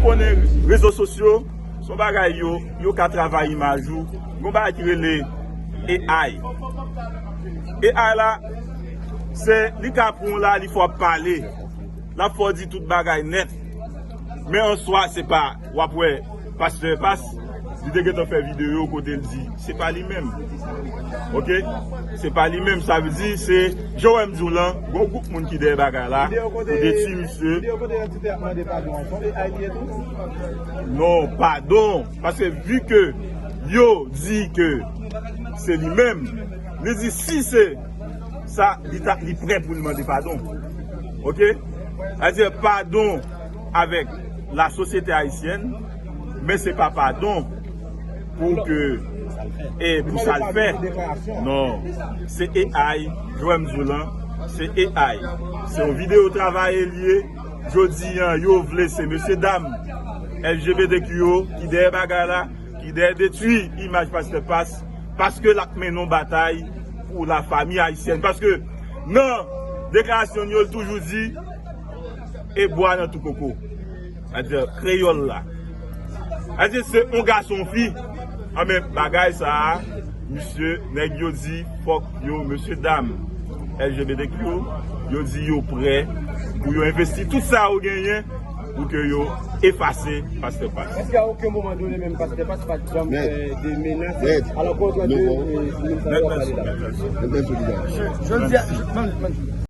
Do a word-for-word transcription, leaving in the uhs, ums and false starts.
Konnen rezo sosyo, se yon bagay yo, yo ka travay imaj ou. Gon bagay ki rele A I. A I la, se li ka pran w la, li fè w ap pale. L ap fè w di tout bagay nèt. Men an swa, se pa, w ap wè, pastè Pas, li te gentan fè videyo kote l di, se pa li menm. Oke? Se pa li menm, sa vle di, se, jan w wè m di w lan, gon gwoup moun ki dèyè bagay la, pou detwi misye. Non, padon. Paske vi ke yo di ke se li menm, li di si se sa, li ta, li prè pou li mande padon. Oke? Sa di padon avèk la sosyete ayisyèn, men se pa padon pou ke, e pou sa l fè. Non, se A I, jwè m di w lan, se A I. Se yon videyo travay li ye. Jodi an, yo vle se mesye dam L G B T Q yo ki dèyè bagay la, ki dèyè detwi imaj pastè Pas, paske l ap mennen yon batay pou lafanmi ayisyèn. Paske nan deklarasyon yo, l toujou di, e bwa nan tou koko. Sa di kreyòl la. Sa di se yon gason, yon fi. An men bagay sa a, misye, nèg yo di, fòk yo, mesye dam L G B T Q yo, yo di yo prè pou yo envesti tout sa yo genyen pou ke yo efase pastè Pas. Èske a okenn moman done menm pastè Pas pa t janm fè de menas alakondre de moun sa yo ap pale la? Jodi a,